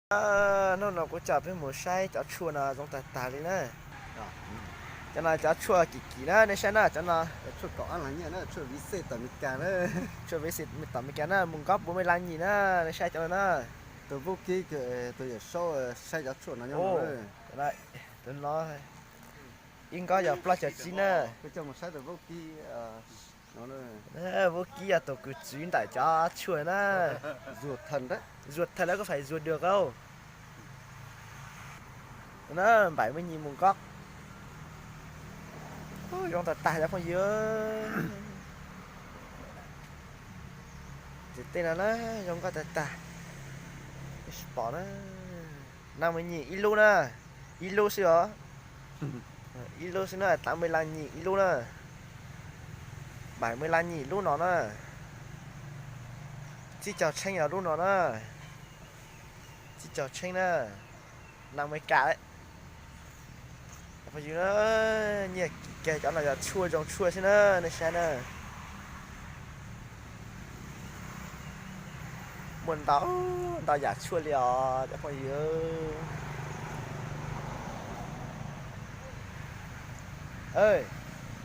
Hnub no kuv coj peb mus saib cov tshuaj no zoo tag tag li na. Cov no cov tshuaj kim kim na, nej saib na, cov no. Tshuaj viv xim tom Meskas na, mus nkob puv me laj nyim na, nej saib cov no na. Tus Vub Kib, tus yawm saub saib cov tshuaj no nyob no. Tus no ib nkob yog plaub caug tsib na. Vub Kib yog tus kws txwv ntawm cov tshuaj na. Zuag thawj lawv kuj fais zuag dua qau. Na, npaim me nyim mus nkob. Zoo tag tag cov phooj ywg. Ces tej no na zoo nkauj tag tag. Pom na, nees me nyim ib lub na, ib lub xwb os. Ib lub xwb na, tav me laj nyim ib lub na. Npaim me laj nyim lub no na. Tsib caug txheeb yog lub no na. Tsib caug txheeb na. Nees Meskas. Phooj ywg, nyiaj kim kiag, cov no yog tshuaj zoo tshuaj xwb na, nej saib na. Muaj ntau ntau yam tshuaj li os cov phooj ywg.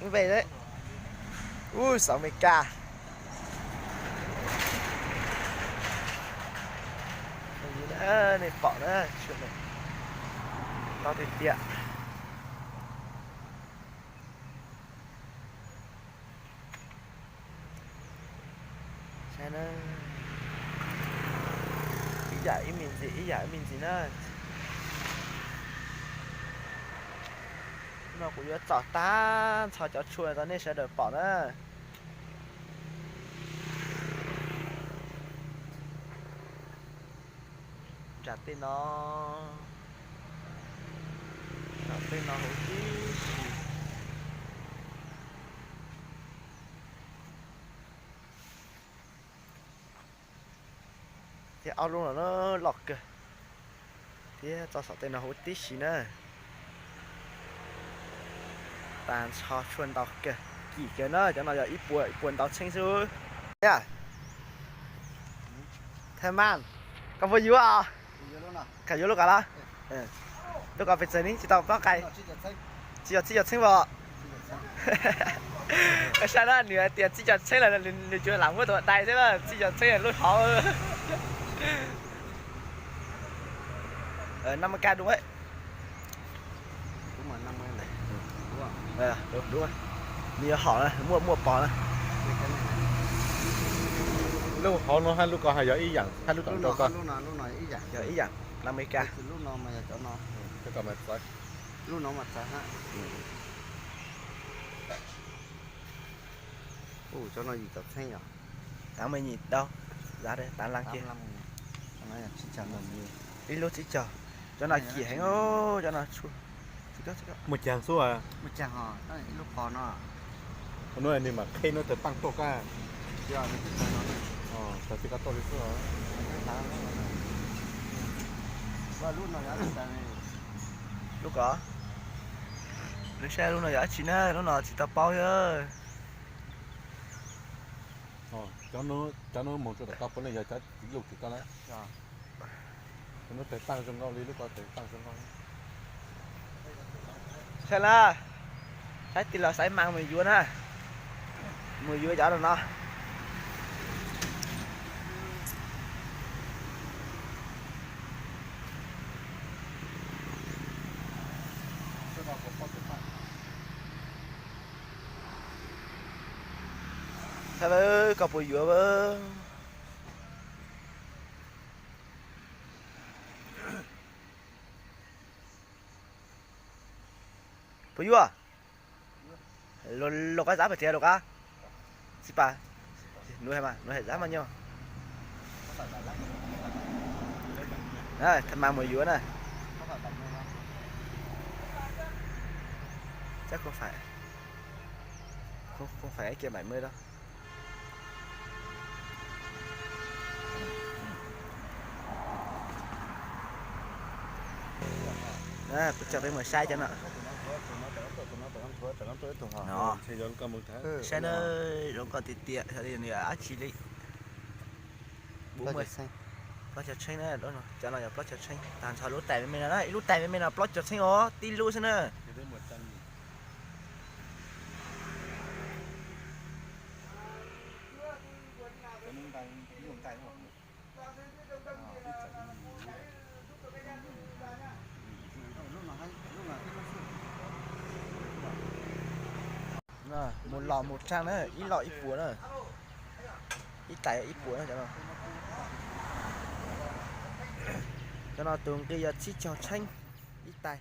Ib ve, ub, xov Meskas. Nej pom na, ntau tiag tiag. Saib na, ib yam ib me ntsis, ib yam ib me ntsis na. Hnub no kuv yuav tsom tag nrho cov tshuaj rau nej sawv daws pom na. Nram tej no, nram tej no huv tib si. Thiab ob lub no loj kawg, thiab txoj saum tej no huv tib si na. Tag nrho tshuaj ntau kawg, kim kiag na, cov no yog ib puas, ib puas ntau txheeb xwb. Thaj Mas, koj puas yuav? Koj yuav lub ko los? Lub ko pes tsawg ni, tsis tau paub qai. Tsis yog txij caug txheeb os. Saib na, nws hais tias txij caug txheeb lawm, nws tsuas lam muab tus dai xwb na, txij caug txheeb lub hauv. Năm mươi k đúng đấy. Đúng, đúng. Nws yog hom na, muaj, muaj pos na. Lub hauv no hab lub ko hab yog ib yam, hab lub tom ntej ko yog ib yam, năm mươi k. Cov no mas txawv. Lub no mas txawv hab. Ub, cov no yim caum txheeb yom. Tám mươi nghìn đâu? Giá đây, tám mươi lăm kia. Ib lub tsib caug. Cov no kim heev, cov no tshuaj. Muaj caag xwb. Muaj caag, ib lub qos no. Hnub no nws mam qheb no tawg paaj tuaj koj. Tawg tsis koj tuaj li xwb. Lub ko, lub saib lub no yog dab tsi na, lub no tsis tau paub. Cov nub moog rua tom ko puav leej yog cov txiv luj tim ko lawm. Cov nub tawg paaj zoo nkauj li lub ko tawg paaj zoo nkauj. Saib na, saib tig los xaiv mas mus yuav na, mus yuav cov no no. Saib koj puas yuav. Puas yuav? Luas koj zab pem tiag luas koj. Xib pas, nws hais mas, nws hais zab mas nyog. Tha mas mus yuav na. Chắc không phải, không, không phải cái kia bảy mươi đâu. Peb coj peb mus saib cov no. Saib na, zoo nkauj tiag tiag, nws yog dab tsi li. Bốn mươi. Plaub caug txheeb na, cov no yog plaub caug txheeb. Tag nrho lub tais me me no na, ib lub tais me me no plaub caug txheeb os, tib lub xwb na. Mus los mus tsav na, ib los ib puas na. Ib tais ib puas na. Cov no tus nqi yog tsib caug txheeb ib tais.